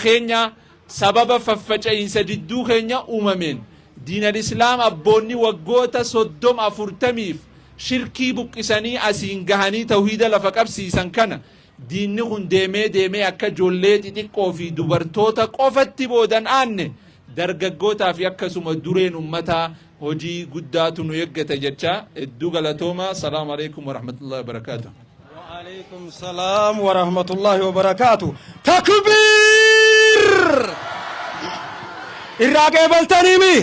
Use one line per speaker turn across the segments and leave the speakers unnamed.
Keenya sababa faffaca'iinsa didduu keenya uumameen diinal islaam abboonni waggoota 30 40f shirkii buqqisanii asiin gahanii tawhiida lafa qabsiisan kana diinni kun deemee deemee akka ijoollee xixiqqoo fi dubartoota qofatti boodan aanne dargaggootaa fi akkasuma dureen ummataa hojii guddaatu nu eeggata jecha hedduu galatooma. Salaamu alaikum warahmatullahi wabarakaatuh.
Wa'alaikum salaam wa rahmatullahi wa barakaatu. Takbiir! Irraa qeebaltaniimi?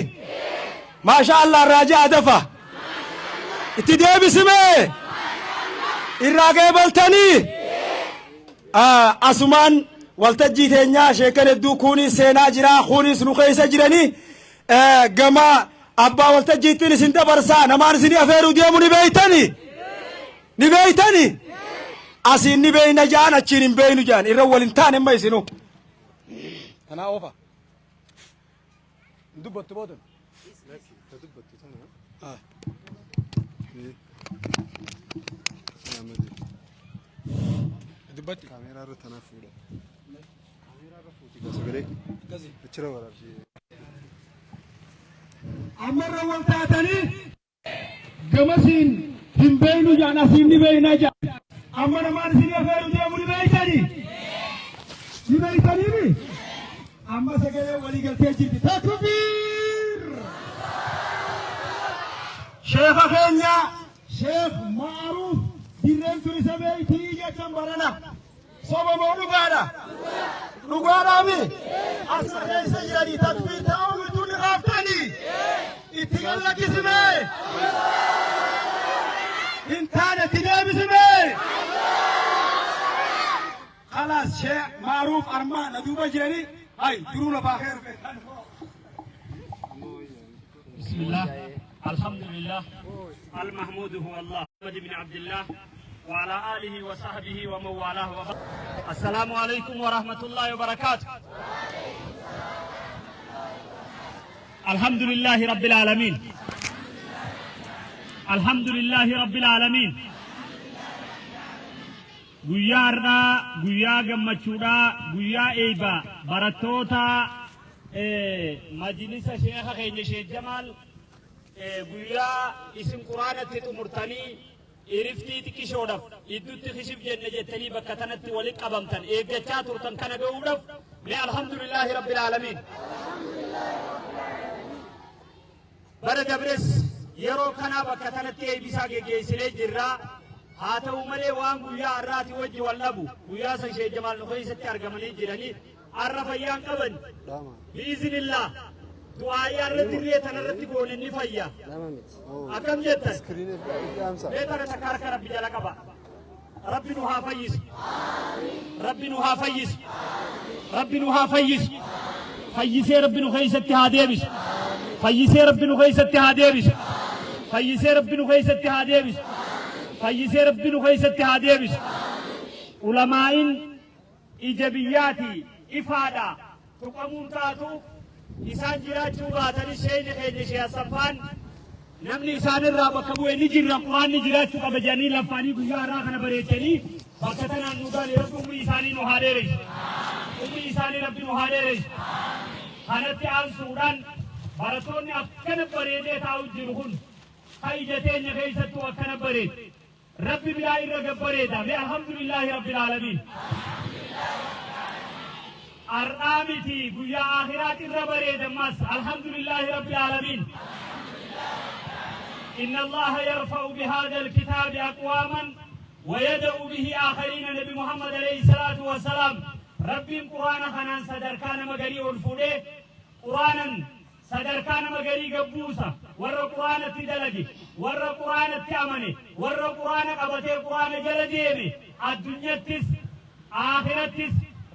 Maasha Allah irraa ja'a dafa. Itti deebisimee? Irraa qeebaltanii? Asumaan waltajjii teenyaa sheekan hedduu kuunis seenaa jiraa kuunis nu keessa jiranii gama abbaa waltajjiittiin isin dabarsaa namaan isin afeeruu deemu ni beeytanii? Ni beeytani? Asiin ni beeyna ja'an achiin hin beeynu ja'an irra wal hin taane amma isinuu. Tanaa oofa. Hin dubbattu boodan. Dubbatti.
Kaameeraa irra tanaa fuudha. Kaameeraa irra fuuti sagalee. Achirra waraabsi.
Amma irra wal taatanii Gamasiin hin beeynu jaan asiin ni beeyna jaan. Amma namaan isin afeeru deemu ni beeytanii? Ni beeytaniimi? Amma sagalee walii galtee jirti. Takbiir! Sheekha keenya Sheekh Ma'aruuf dirreen tun isa beeytii jechan barana. Soba moo dhugaadha? Dhugaadhaami? Asna keessa jiranii takbiir ta'uu gidduu ni kaaftanii? Itti gad lakkisimee? Hin taane itti deebisimee? Kalaas shee maaruuf armaa na duuba jiranii hay duruu lafaa kee dhufe.
بسم الله الحمد لله المحمود هو الله محمد بن عبد الله وعلى آله وصحبه ومن والاه وبعد السلام عليكم ورحمة الله وبركاته الحمد لله رب العالمين الحمد لله رب العالمين guyyaa har'aa guyyaa gammachuudhaa guyyaa eeybaa barattoota Majlisa sheekha keenya Sheekh Jamaal guyyaa isin Quraanatti xumurtanii iriftii xiqqishoodhaf iddutti kishif jenne jettanii bakka tanatti walitti qabamtan eeggachaa turtan kana ga'uudhaf mee alhamdulillaahi rabbil aalamiin. Bara dabres yeroo kanaa bakka tanatti eeybisaa geggeessinee jirra. Haa ta'u malee waan guyyaa har'aati wajji wal dhabu guyyaa san Sheekh Jamaal nu keessatti argamanii jiranii Arra fayyaan qaban. Bi'iznillah. Du'aa'ii arra dirree tanarratti goone ni fayya. Akkam jettan? Mee tana takka harka Rabbi jala qaba. Rabbi nu haa fayyisu. Rabbi nu haa fayyisu. Rabbi nu haa fayyisu. Fayyisee Rabbi nu keessatti haa deebisu. Fayyisee Rabbi nu keessatti haa deebisu. Fayyisee Rabbi nu keessatti haa deebisu. Fayyisee Rabbi nu keessatti haa deebisu. Ulamaa'in Ija biyyaati ifaadha tuqamuun taatu isaan jiraachuu baatanis sheeyni keenya Sheeh Hassan faan namni isaan irraa bakka bu'e ni jirra quraanni jiraachuu qaba jedhanii laffaanii guyyaa har'aa kana bareechanii bakka tanaan nu ga'ani rabbi umrii isaanii nu haa dheereysu umrii isaanii rabbi nu haa dheereysu kanatti aansuudhaan barattoonni akkana bareedee taa'u jiru kun ka ija teenya keessattuu akkana bareedu Rabbi biraa irra gad bareeda mee alhamdulillaahi rabbil aalamiin ar'aa miti guyyaa aakhiraat irra bareeda ammas alhamdulillaahi rabbil aalamiin inna allaha yarfa'u bihadha alkitaabi aqwaaman ويدعو به آخرين نبي محمد عليه الصلاة والسلام ربين قرآن خنان صدركان مغري والفوده Qur'aanan sadarkaa nama garii gad buusa. Warra Qur'aanatti dalage, warra Qur'aanatti amane, warra Qur'aana qabatee Qur'aana jala deeme addunyattis aakhirattis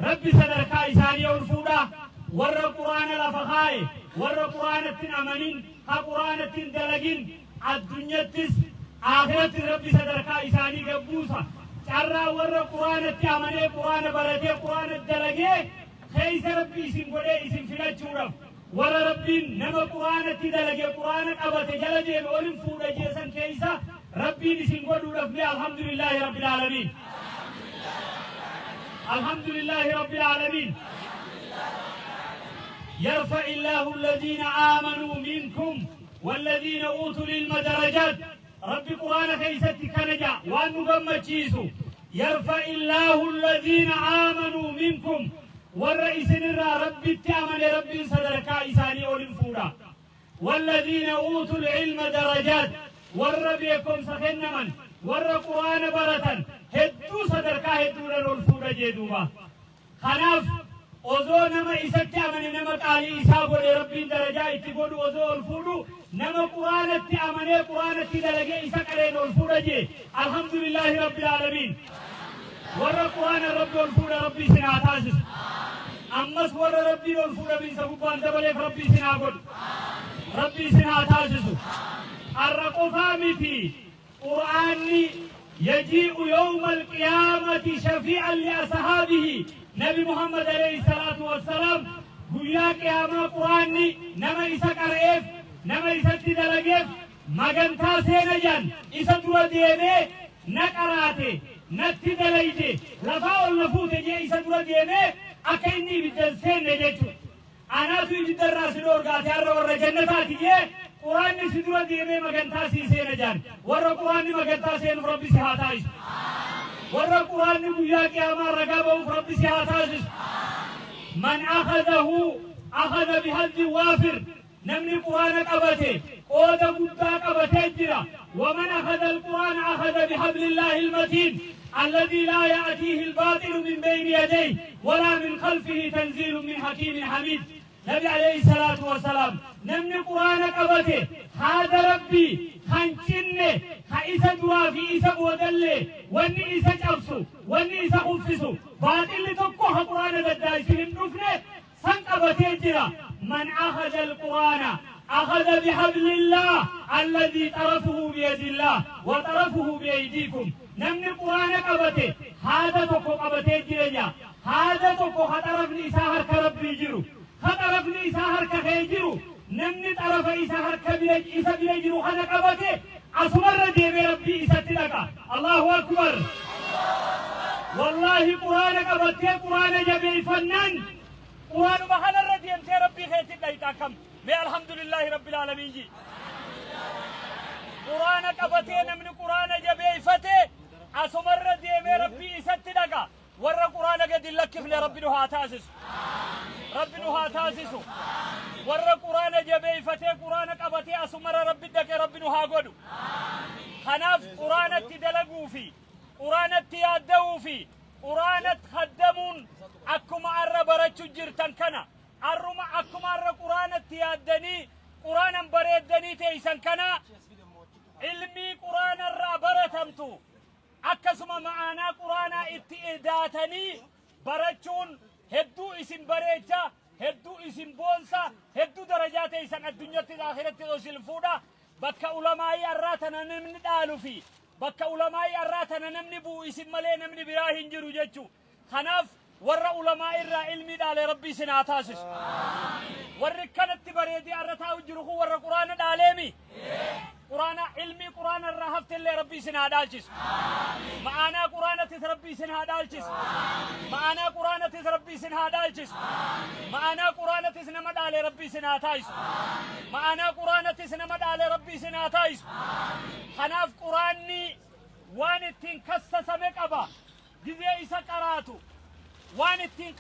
Rabbi sadarkaa isaanii ol fuudha. Warra Qur'aana lafa kaaye, warra Qur'aanatti hin amanin, ka Qur'aanatti hin dalagin addunyattis aakhirattis Rabbi sadarkaa isaanii gad buusa. Carraa warra Qur'aanatti amanee, Qur'aana baratee, Qur'aana dalagee Keeysa Rabbi isin godhee isin filachuudhaf warra Rabbiin nama Qur'aanatti dalage Qur'aana qabate jala deeme olin fuudha je'e san keeysa Rabbiin isin godhuudhaf mee Alhamdulillaahi Rabbil Aalamiin Alhamdulillaahi Rabbil Aalamiin. يرفع الله الذين آمنوا منكم والذين أوتوا العلم درجات. Rabbi Quraana keessatti kana ja'a waan nu gammachiisu. يرفع الله الذين آمنوا منكم, warra isinirraa Rabbitti amane Rabbiin sadarkaa isaanii ol hin fuudha. والذين أوتوا العلم درجات, warra beekumsa kennaman, warra Quraana baratan hedduu sadarkaa hedduudhaan ol fuudha jee duuba. Kanaaf osoo nama isatti amane nama qaalii isaa godhe Rabbiin darajaa itti godhu osoo ol fuudhu, nama Quraanatti amanee Quraanatti dalagee isa qareen ol fuudha jee. الحمد لله رب العالمين. Warra Quraana Rabbi ol fuudha Rabbi isin haa taasisu. Ammas warra Rabbiin ol fuudha biinsa gubbaan dabaleef Rabbi isin haa godhu, Rabbi isin haa taasisu. Har'a qofaa miti, Qur'aanni يجيء يوم القيامة شفيعا لأصحابه. Nabi Muhammad عليه الصلاة والسلام guyyaa qiyaamaa Qur'aanni nama isa qara'eef, nama isatti dalageef magantaa seena jan. Isa dura deemee na qaraate, natti dalayte, lafaa ol na fuute jee isa dura deemee akka inni ibiddan seenne jechuudha. Anaatu ibiddarraa si dhoorgaate, har'a warra jannataati jee Quraanni si dura deemee magantaa sii seena jaan. Warra Quraanni magantaa seenuuf Rabbi si haa taasisu. Warra Quraanni guyyaa qiyaamaa ragaa ba'uuf Rabbi si haa taasisu. من أخذه أخذ بحظ وافر. Namni Quraana qabate qooda guddaa qabatee jira. ومن أخذ القرآن أخذ بحبل الله المتين الذي لا يأتيه الباطل من بين يديه ولا من خلفه تنزيل من حكيم حميد. Nabi عليه الصلاة والسلام namni Quraana qabate haada Rabbii kan cinne ka isa duraa fi isa boodallee wanni isa cabsu, wanni isa kuffisu, baaxilli tokko ha Quraana daddaa'isu hin dhufne san qabatee jira. من أخذ القرآن أخذ بحبل الله الذي طرفه بيد الله وطرفه بأيديكم. Namni Quraana qabate haada tokko qabatee jireenya, haada tokko ha xarafni isaa harka Rabbii jiru, ha xarafni isaa harka kee jiru. Namni xarafa isa harka bira isa bira jiru kana qabate asumarra deemee Rabbii isatti dhaqa. الله أكبر. Wallaahi, Quraana qabattee Quraana jabeeffannaan Quraanuma kanarra deemtee Rabbii keetti dhayxa. Akkam mee الحمد لله رب العالمين ji. Quraana qabatee namni Quraana jabeeffate asumarra deemee Rabbii isatti dhaqa. Warra Quraana gadi hin lakkifne Rabbi nu haa taasisu, Rabbi nu haa taasisu. Warra Quraana jabeeffatee Quraana qabatee asumarra Rabbi dhaqe Rabbi nu haa godhu. Kanaaf Quraanatti dalaguu fi Quraanatti yaadda'uu fi Quraanatti haddamuun akkuma arra barachuu jirtan kana, arruma akkuma arra Quraanatti yaaddanii Quraanan bareeddanii teeysan kana, ilmii Quraanarraa baratamtu akkasuma ma'aanaa Quraanaa itti edaatanii barachuun hedduu isin bareecha, hedduu isin boonsa, hedduu darajaa teeysan addunyatti akhiratti isin fuudha. Bakka ulamaa'ii arraa tana namni dhaalu fi bakka ulamaa'ii arraa tana namni bu'u isin malee namni biraa hin jiru jechuu. Kanaaf warra ulamaa irraa ilmii dhaale Rabbi isin haa taasisu. Warri kanatti bareedee arra taa'u jiru kun warra Quraana dhaaleemi. Quraana, ilmii Quraana irraa haftellee Rabbi isin haa dhaalchisu. Ma'aanaa Quraanattis Rabbi isin haa dhaalchisu. Ma'aanaa Quraanattis Rabbi isin haa dhaalchisu. Ma'aanaa Quraanattis nama dhaale Rabbi isin haa taasisu. Ma'aanaa Quraanattis nama dhaale Rabbi isin haa taasisu. Kanaaf Quraanni waan ittiin kassasame qaba. Gizee isa qaraatu waan ittiin.